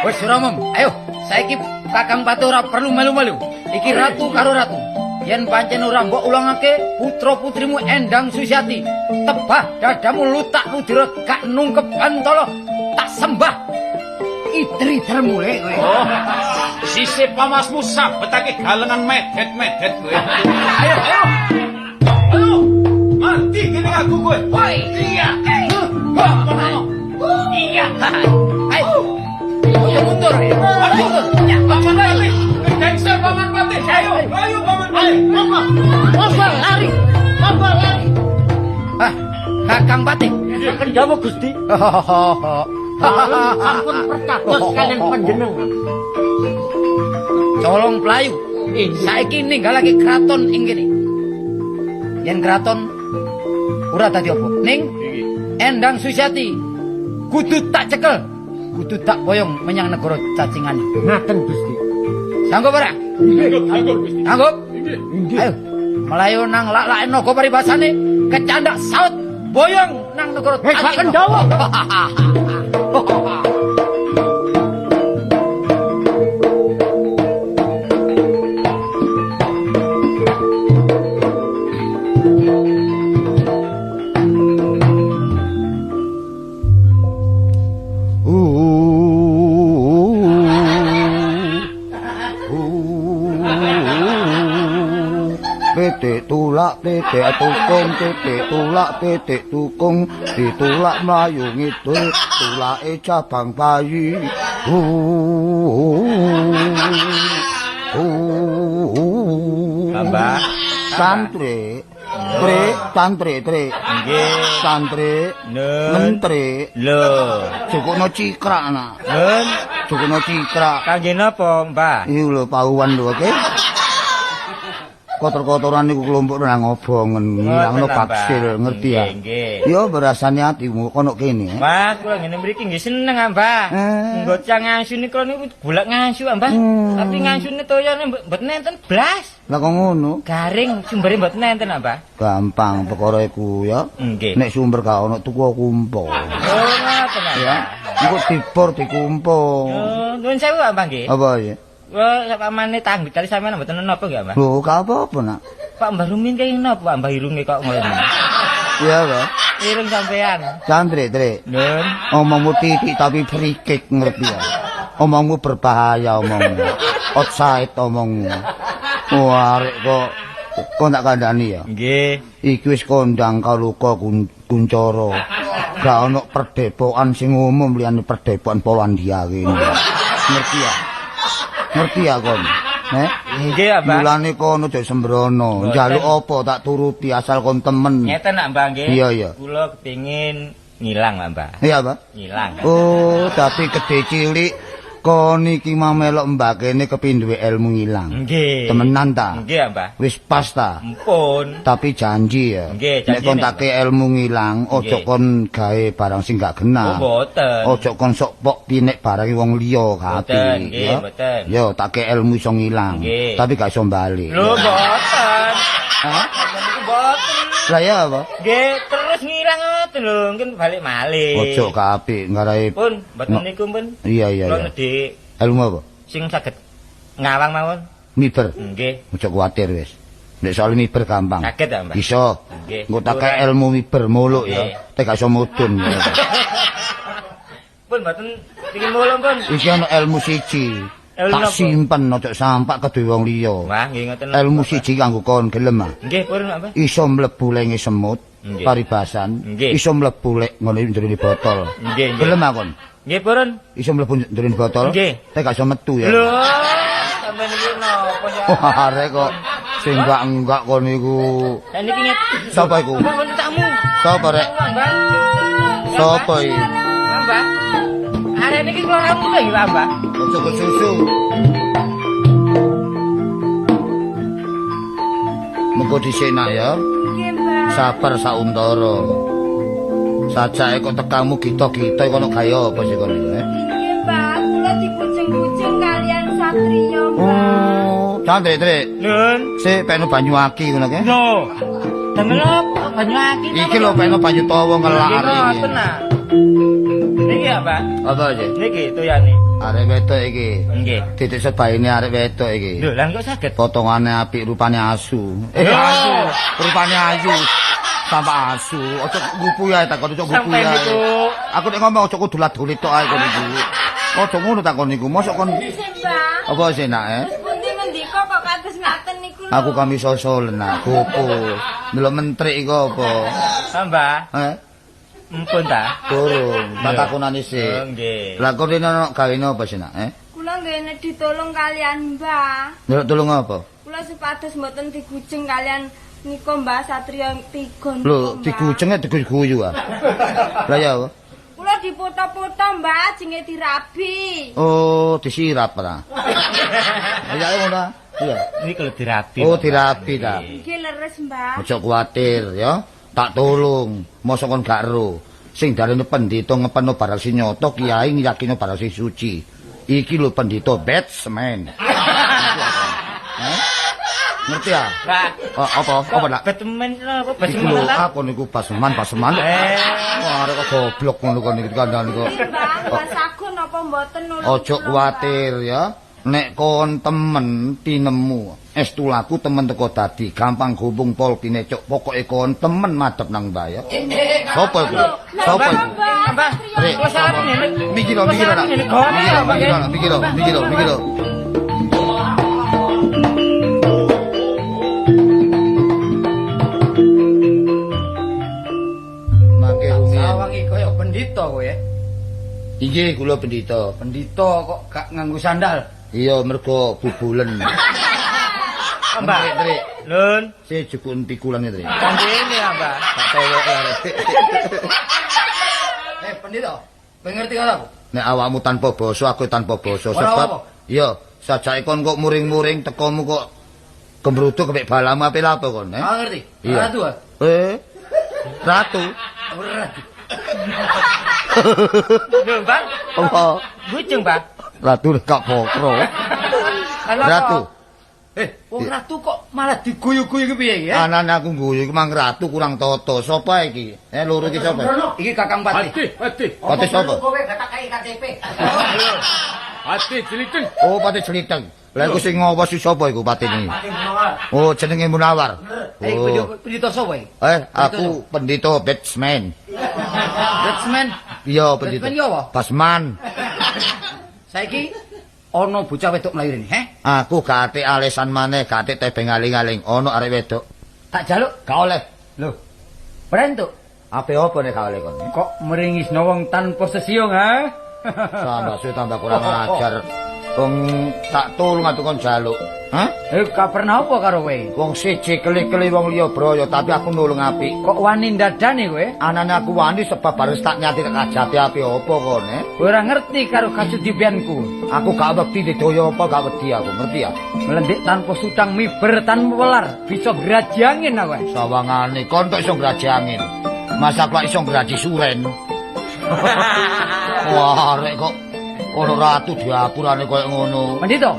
Wis ora mem, ayo saiki Kakang Pati ora perlu melu-melu. Iki ratu karo ratu. Yen pancen ora mbok ulangake putra-putrimu Endang Susiati, tebah dadamu lutak ludira gak nungkep bantala, tak sembah idri-dermu le kowe. Oh. Sisih pamasmu sabetake galengan medet-medet kowe. Ayo, ayo. Ayo. Mati kene aku kowe. Woi, iya. Iya. Ayo. Ojo mundur. Mundur. Paman Patih. Gangster Paman Patih. Ayo, ayo Paman Patih. Monggo lari. Monggo lari. Ah, Kakang Patih. Kendhawa Gusti. Sampun perkatos kalian panjenengan. Colong pelayu. Saiki ninggalake kraton ing kene. Yen kraton ora dadi apa. Ning Endang Susiati kudu tak cekel, kudu tak boyong menyang negara cacingane. Ngaten Gusti. Sanggup ora? Sanggup Gusti. Sanggup? Ayo, melayu nang lak-lake naga paribasane, kecandak saut boyong nang negara Pak Kendawa. Titik tulak titik tukung titik tulak titik tukung ditulak mlayu ngidul tulake cabang bayi. Mbah santri tri santri tri nggih santri mentri lho jukukno cikrak nak nun jukukno cikrak kangge napa Mbah? Iki lho pauan lho oke. Kotor-kotoran niku kelompok nang obongen, ngilangno baksil, ngerti ya? Nggih. Ya berasane atimu kono kene. Wah, kula ngene mriki nggih seneng, Mbah. Nggocang ngasu niku niku golek ngasu, Mbah. Tapi ngasune toyone mboten enten blas. Lah kok ngono? Garing sumbere mboten enten, Mbah. Gampang perkara iku ya. Nek sumber gak ono tuku kumpo. Oh, ngoten ya. Engko dibor dikumpo. Oh, nuwun sewu, Mbah nggih. Apa ya? Wah, pamane tanggut kali sampean mboten napa nggih, Mbah? Lho, gak apa-apa, Nak. Pak Mbah Rumin kaya napa, Pak Mbah irunge kok ngono. Iya, Pak. Irung sampean. Santri, Tri. Nun. Omongmu titik tapi free kick ngerti ya. Omongmu berbahaya omongmu. Outside omongmu. Wah, arek kok kok tak kandhani ya. Nggih. Iki wis kondang kaluka kuncara. Gak ono perdepokan sing umum liyane perdepokan Polandia kene. Ngerti ya? Ngerti ya kon? Nggih, Mbah. Mulane kono aja sembrono. Njaluk apa tak turuti asal kon temen. Ngeten nak Mbah nggih. Iya, iya. Kula kepengin ngilang, Mbah. Iya, Mbah. Ngilang. Oh, dadi gedhe cilik kon iki mau melok mbah kene kepindhuwe ilmu ngilang. Nggih. Temenan ta? Nggih, Mbah. Wis pas ta? Empun. Tapi janji ya. Nggih, janji. Nek kon take ilmu ngilang, aja kon gawe barang sing gak genah. Oh, mboten. Aja kon sok pok pinek barange wong liya gak apik. Nggih, mboten. Yo, take ilmu iso ngilang, tapi gak iso bali. Lho, mboten. Hah? Mboten. Lah ya apa? Nggih, terus ngilang ngoten lho, mungkin balik malih. Ojo gak apik ngarai. Pun, mboten niku pun. Iya, iya, iya. Ilmu apa? Sing saged ngawang mawon. Miber. Nggih. Ojo kuwatir wis. Nek soal miber gampang. Saged ta, Mbah? Iso. Nggih. Engko tak kei ilmu miber muluk ya. Tek gak iso mudun. Pun mboten iki muluk pun. Iki ana ilmu siji. Tak simpen ojo sampak keduwe wong liya. Wah, nggih ngoten. Ilmu siji kanggo kon gelem ah. Nggih, pun, Mbah. Iso mlebu lenge semut, paribasan. Iso mlebu lek ngene njero botol. Nggih, nggih. Gelem ah kon? Nggih, purun. Iso mlebu njero botol? Nggih. Tek gak iso metu ya. Lho, sampeyan iki napa ya? Wah, arek kok sing enggak-enggak kon niku. Lah niki nget. Sapa iku? Tamu. Sapa rek? Sapa iki? Mbah. Arek niki kula ramu lho iki, Mbah. Ojo kesusu. Mengko dhisik nak ya. Nggih, Mbah. Sabar sauntara. Sajake kok tekamu gita-gita iku ana gaya apa sih kon niku, eh? Nggih, Mbah. Kula dikucing-kucing kalian satriya, Mbah. Oh, candre, Trik. Nun. Sik peno banyu aki ngono ke? Lho. Damel apa banyu aki? Iki lho peno banyu tawa ngelak arek iki. Ngoten nah. Niki apa? Apa iki? Niki toyane. Arek wedok iki. Nggih. Titik sebaine arek wedok iki. Lho, lah kok saged? Potongane apik, rupane asu. Eh, asu. Rupane ayu. Sampak asu. Aja ngupu ya takon aja ngupu ya. Aku nek ngomong aja kudu ladulit tok ae kon iku. Aja ngono takon niku. Mosok kon apa sih nak eh? Pundi mendika kok kados ngaten niku lho. Aku kami sosolen nak gopo. Ndelok mentrik iku apa? Mbah. Eh? Empun ta? Durung, tak takonane sik. Oh, nggih. Lah kok rene ono gawene apa sih nak eh? Kula nggih ditolong kalian, Mbah. Ndelok tulung apa? Kula supados mboten digujeng kalian nika Mbah Satria Tiga. Lho, digujenge diguyu ah. Lah ya apa? Kula dipoto-poto Mbah, ajenge dirabi. Oh, disirap ta. Ya ngono. Iya. Niki lho dirabi. Oh, dirabi ta. Nggih leres, Mbah. Aja kuwatir ya. Tak tolong. Mosok kon gak ero. Sing darane pendhita ngepeno barang sing nyata, kiai ngiyakino barang sing suci. Iki lho pendhita batsman. Ngerti ya? Mbah. Oh, apa? Apa nak? Batman apa? Iku lho, apa niku basman, basman. Wah, arek kok goblok ngono kon iki kandhane kok. Nggih, Mbah, Mbah sagun napa mboten nulung. Ojo kula, kuwatir ya. Nek kon temen tinemu, estu laku temen teko dadi, gampang gubung pol pinecok, pokoke kon temen madhep nang mbah ya. Sopo iku? Sopo iku? Mbah. Rek, Kok salah ngene? Mikir lho, mikir lho, nak. Mikir lho, mikir lho, mikir lho, mikir lho, mikir lho. Mangke rumiyin. Sawangi kaya pendhita kowe. Inggih kula pendhita. Pendhita kok gak nganggo sandal. Iya mergo bubulen. Mbah. Trik, Lun. sing jupuk pikulan iki, Trik. Kandhene ya, Mbah. Tak towoke arek. Pendhita, kowe ngerti karo aku? Nek awakmu tanpa basa, aku tanpa basa Ora sebab apa. iya, sajake kon kok muring-muring tekomu kok gemruduk kepek balamu ape lapo kon, eh? Ah ngerti. Iya. Ratu. ah? Ratu. Ora ratu. Lho, Mbah. Apa? Bujeng, Mbah. Ratu gak pokro. Ratu. Wong ratu kok malah diguyu-guyu iki piye iki, ya? Anane aku guyu iki mang ratu kurang toto. Sapa iki? Loro iki sapa? Iki Kakang Patih. Patih, Patih. Patih sapa? Kowe gak tak kai KTP. Patih Jeliteng. Oh, Patih Jeliteng. Lah iku sing ngawasi sapa iku patine? Patih Munawar. Oh, jenenge Munawar. Oh. Pendhita sapa iki? Aku pendhita batsman. Batsman. Iya, pendhita. Batsman ki apa? Basman. Saiki ana bocah wedok mlayu rene, he? Aku gak atik alesan maneh, gak atik tebeng aling-aling. Ana arek wedok. Tak jaluk. Gak oleh. Lho. Ora entuk. Ape apa nek gak oleh kon? Kok meringisno wong tanpa sesiung, ha? Tambah suwe tambah kurang ajar. Wong tak tulung atuh kon jaluk. Hah? Gak pernah apa karo kowe? Wong siji keli-keli wong liya broyo, tapi aku nulung apik. Kok wani ndadane kowe? Anane aku wani sebab bareng tak nyati tak kajati api apa kon, eh? Kowe ora ngerti karo kasudibianku. Aku gak wedi didaya apa gak wedi aku, ngerti ya? Melendik tanpa sutang, miber tanpa welar, bisa ngraji angin aku. Sawangane kon tok iso ngraji angin. Masa aku lak iso ngraji suren. Wah, rek kok ono ratu diapurane koyo ngono. Pendhita,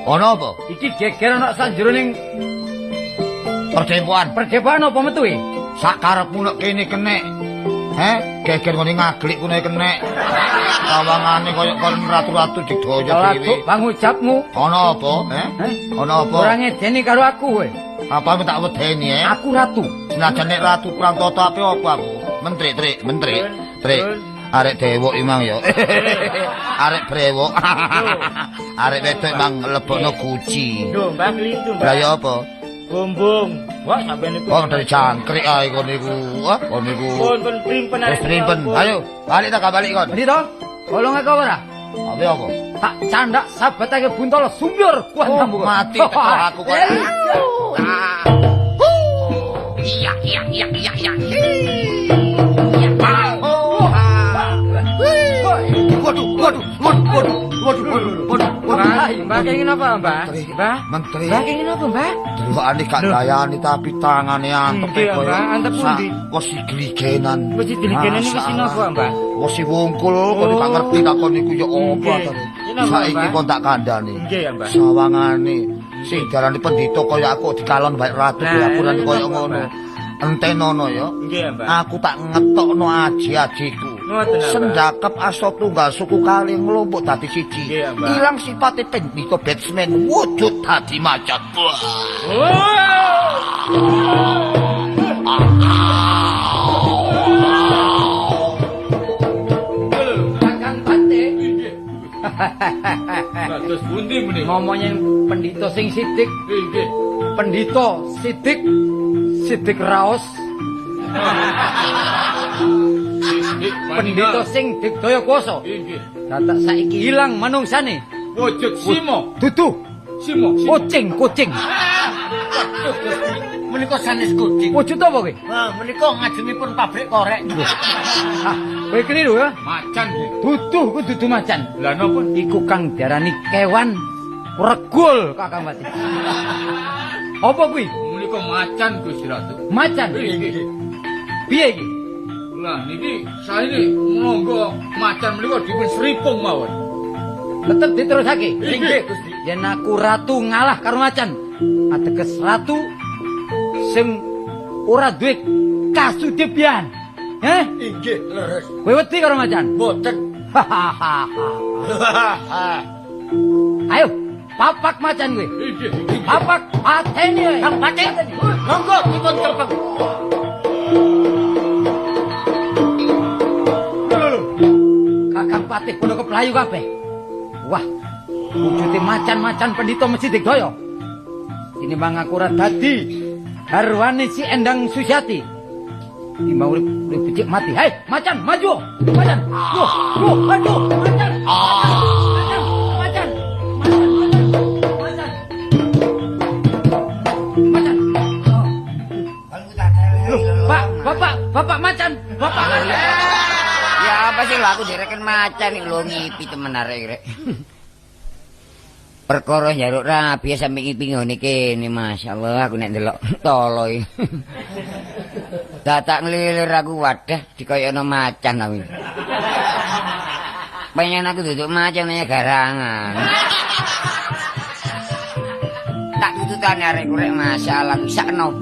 Ono apa? iki geger ana sanjroning Perdepokan. perdepokan apa metu iki? Sak karepmu nek kene kenek. Heh, geger ngene ngaglik kene kenek. Sawangane koyo kon ratu-ratu digdaya dhewe. Laduk pangucapmu. Ono apa, eh? Heh? Ono apa? Ora ngedeni karo aku kowe. Apa tak wedeni, eh? Aku ratu. Senajan nek ratu kurang toto ape apa aku? Menteri, trik, menteri, trik. Arek dewok imang ya. Arek brewok. Arek wedok emang lebokno guci. Lho, Mbah klintu, Mbah. Lah ya apa? Bumbung. Wah, sampean niku. Wong dari jangkrik ae kon niku. Wah, kon niku. Pun pun primpen Wis primpen. Ayo, balik ta gak balik kon. Pendhita, tolong aku ora? Ape apa? Tak candak sabatake buntala sumbyur kuantamu. Oh, mati teko aku kon. Iya, iya, iya, iya, iya. Waduh, waduh, waduh, waduh, waduh, waduh, waduh, waduh. Mbah, Mbah kenging apa, Mbah? Mbah, Menteri. Mbah kenging apa, Mbah? Delokane gak dayani tapi tangane antep Nggih, koyo Mbah, antep pundi? Wesi gligenan. Wesi gligenan niku wesi napa, Mbah? Wesi wungkul kon gak ngerti takon niku ya apa Nggih. ta. Napa, Saiki Mbah? kon tak kandhani. Nggih ya, Mbah. Sawangane sing darani pendhita kaya aku dikalon bae ratu Nah, diapurane kaya napa, ngono. Mbah? Entenono ya. Nggih ya, Mbah. Aku tak ngetokno aji-ajiku. Ngoten, Mbah. Sendakep aso tunggal suku kali nglumpuk dadi siji. Nggih, Mbah. Ilang sipate pendhita batsman wujud dadi macan. Kakang Patih. Kados pundi menika? Ngomongnya pendhita sing sidik, Nggih. pendhita sidik, sidik raos, Nggih, pendhita sing digdaya kuasa. Nggih. Dadak saiki ilang manungsane. Wujud simo. Dudu Simo. Simo. kucing, kucing. Menika sanes kucing. Wujud apa kowe? Wah, menika ngajengipun pabrik korek. Ah, kowe keliru ya. Macan nggih. Dudu ku dudu macan. Lah napa? Iku kang diarani kewan Regul Kakang Patih. Apa kuwi? Menika macan Gusti Ratu. Macan. Nggih. Piye iki? Lah niki saene monggo macan menika dipun sripung mawon. Tetep diterusake. Nggih Gusti. Yen aku ratu ngalah karo macan, ateges ratu sing ora duwe kasudibyan. Heh? Inggih, leres. Kowe wedi karo macan? Mboten. Ayo, papak macan kowe. Nggih. Papak pateni kowe. Kang Patih, monggo dipun kepeng. Kakang Patih padha keplayu kabeh. Wah, wujude macan-macan pendhita mesti digdaya. Tinimbang aku ora dadi garwane si Endang Susiati. Timbang urip urip becik mati. Hei, macan, maju. Macan. Duh, duh, aduh, macan. Macan, macan. Macan, macan. Macan. Loh, Pak, Bapak, Bapak macan, Bapak macan. Ya apa sih lho aku direken macan iki lho ngipi temen arek rek. Perkara njaluk rabi sampe ngipi ngene kene masyaallah aku nek ndelok tolo iki. Dadak nglilir aku wadah dikoyokno macan aku. Pengen aku duduk macan ya garangan. Tak tututane arek rek masyaallah sakno.